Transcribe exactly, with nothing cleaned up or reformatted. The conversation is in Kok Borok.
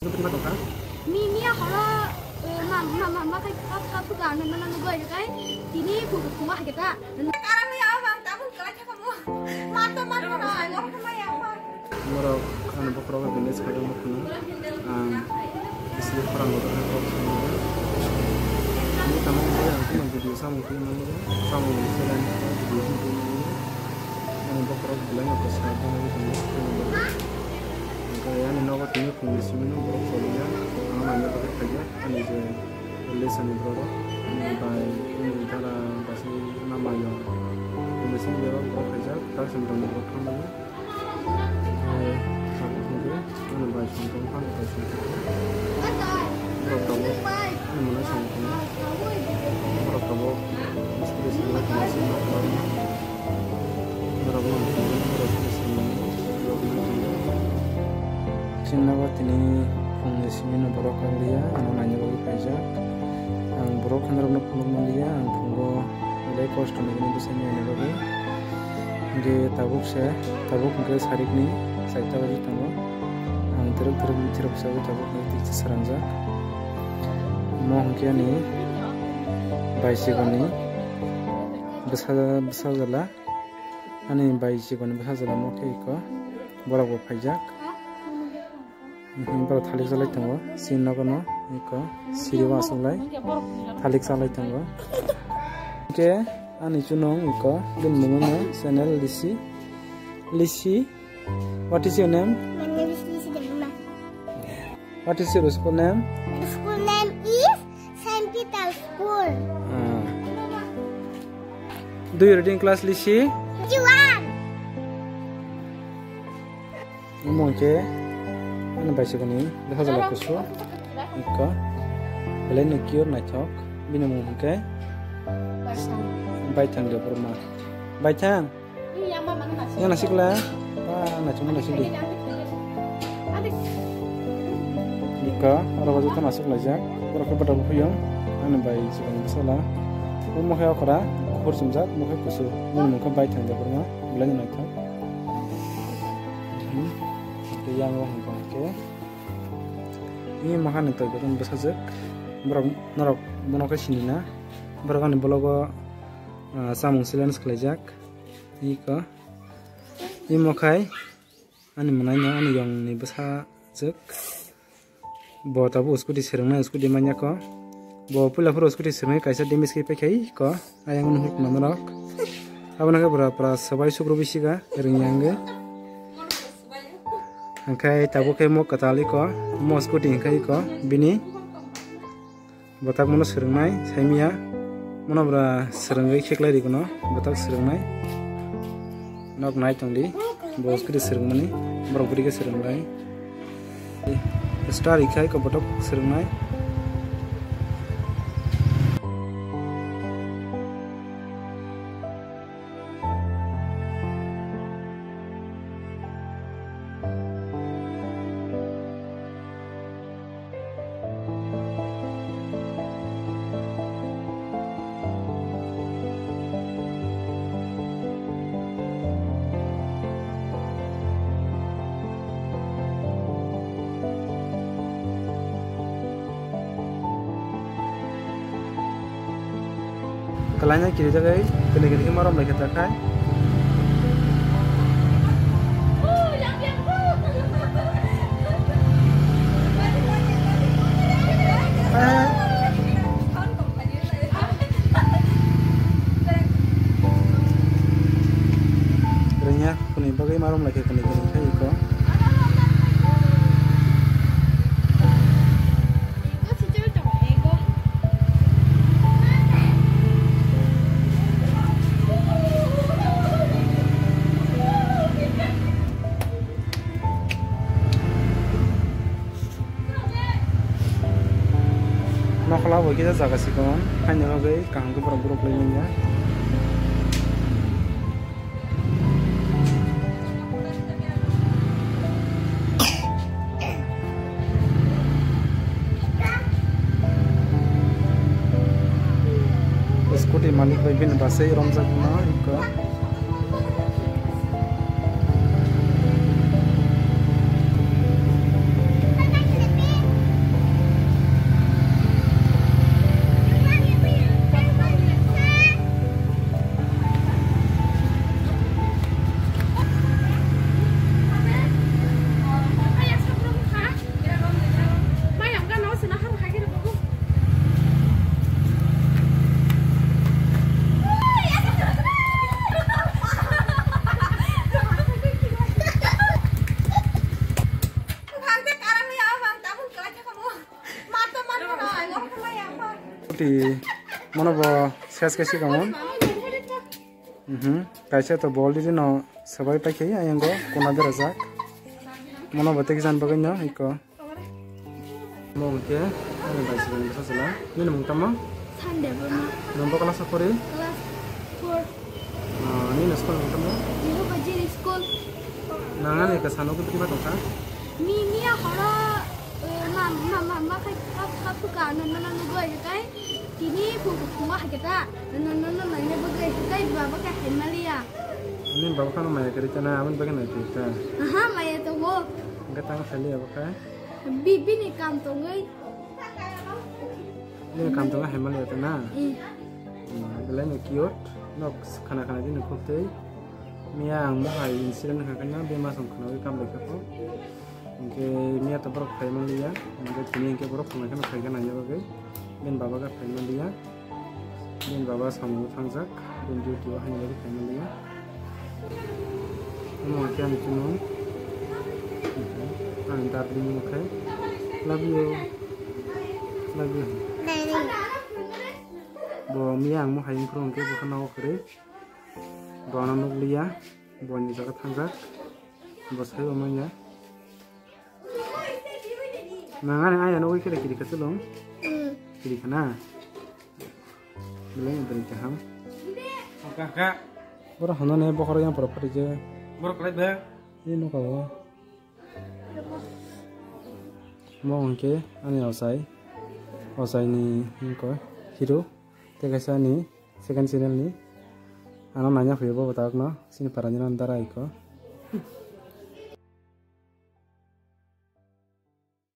Mimi ya horo, eh, ma, ma, ma, ma, kai, kap, kap, kap, kap, ma, ma, ma, goi, kai, tini, ku, ku, ma, kita. Karang ya, bang, kamu, kai, kamu. Mata, mata, na, ngor, kama, ya, ma. Borok, ano, bokhorok, village, khaga, ma, khuna. Ang, isi, khorang, bokhorok, kok, khuna. Ini, tamo, ang, kunu, video, samung, kunu, nang, samung, video, video, video. Ani bokhorok belai no kwchar bagwi tongo. Hwnkhe ani nogo tini phungni simi no borok choliya, ano naina bagwi phaijak ani je lesson ni borok rok, ani bai ani dara basi mama yo phungni simi borok khaijak, tak simi tongmani borok thangmani. Tabuk hwnkhe ani bai song tong phano bai song tong. Borok tabuk ani mwnai song tong. Borok tabuk school ni simi lai tongma simi. Chini nogo tini phungni simi no borok kok liya, ano naina bagwi phaijak. Ang borok khe norokno phunuk manliya, ang phungo belai kosto ni bini bwsai naina bagwi. Hwnkhe tabuk se, tabuk hwnkhe sarikni chaita baji tongo. Ang twrwk twrwk ni thirok sagwi tabuk hwnkhe twi swrangjak. Omo hwnkhe ani bai sikoni bwsa, bwsa jala. Ani bai sikoni bwsa jala omo khe iko borok bo phaijak. Mhm, borok thalik chalai tongo, sini nogo no iko siri o achuklai thalik chalai tongo. Hwnkhe ani chunong iko bini mung no channel Lisi, Lisi. What is your name? My name is Lisi Debbarma. What is your school name? The school name is Saint Peter School. Ah. Do you reading class, Lisi? K G one. Omo hwnkhe ani bai sikoni bwsa jala kusu. Iko belai no cute naithok. Bini mung hwnkhe Baithang. Baithang Debbarma. Baithang. Yang nasik la, pa, nasik, nasik di. Ika, oro joto nasik laijak, oro khe bwtang buphiyo, ani bai chikon bwsala. Omo khe okra, kuphur chumjak, omo khe kusu, bini mung khe Baithang Debbarma, belai no naithok. Hmm. Yang o hwnkha khe, ini maha ni twi bwsajwk, borok norok bono khe sini na, borok ani vlog o, ah, chamung challenge khlaijak. Iko. Imo khai ani mwnaino ani yongni bwsajwk. Bo tabuk scooty swrwngnai, scooty manya ko. Bo puila phuru scooty swrwngwi kaisa damage khe paikha iko. Ayang nw huk manrok. Abono khe bwra pura swbai sukrubwi siga rwngya wngwi. Hwnkhe tabuk khe mo kwtal iko. Mo scooty hwnkhe iko bini. Bwtak mono swrwngnai saimia, mono bwra swrwngwi kheklai rwgwno bwtak swrwngnai. Nok nai tongdi, bo kwrwi swrwngmani, borok bwrwi khe swrwngnai. Star rikha iko bwtak swrwngnai. Kwlaina kirijagwi kwnwi kwnwi khe marom lai khe ta khai. Rwngya. Kwnwi bagwi marom lai khe kwnwi kwnwi khai iko. Nokhola bo kisa jaga sikon, haini bagwi kaham khe borok borok lai manya. Scooty malik bai bini bwsai romjakma iko. Ti mono bo ses kaisi kamu. Mhm. Kaisa to bol di no sabai paikhe ayango kuna berajak. Mono bo teki jan bagwi no iko. Mo hwnkhe ani bai sibani bwsa chwla. Nini mung tamo? Sunday Burma. Nwng bo class o pori? Class four. Ah, nini school mung tamo? Jehovah Jireh School. Nang ani kwsa nugwi tongkha? Mi miya horo, eh, ma, ma, ma, ma khai kap, kap ka no, no, no, nugwi kai. Tini phu, phu, phu, ma hai kata. No, no, no, no, ne bugwi kai, baba ka hai maliya. Nini baba khano maya kari tana, aboni bagwi nai kari ta. Aha, maya tongo. Hwnkhe tamo sali abo kha? Bi-, bini kam tongwi. Bini kam tongwi hai maliya ta na? Mm. Hmm, belai no cute. Nok khana khana dini khuktwi. Miya ang mohai incident kha khe na, bema song khnawi kam bai kha kho. Hwnkhe miya to borok phai manliya. Hwnkhe tini hwnkhe borok phunai kheno phai kha naina bagwi. Bini baba khe phai manliya. Bini baba samung thangjak, bini duty o haino bagwi phai manliya. Omo khe ani chumung. Ani darling omo khe. Love you. Love you. Bo miya ang mohai wngphuru hwnkhe bokha nogo kwrwi. Bo ano nukliya. Bo ni jaga thangjak. Bo saibo manya. Nang ani aya nugwi khe kiri kha chwlwng? Mm. Kiri kha na? Belai ni bwrwi kaham. Kaka. Borok hwnna ne bokhorok yang borok phatwi je. Borok kwlai ba? Ni nokha o. Mo hwnkhe ani ochai. Ochai ni hwnkhe hero. Tei kaisa ani second channel ni. Ano naina phaiyo bo bwtawk no. Chini para ni nang dara iko.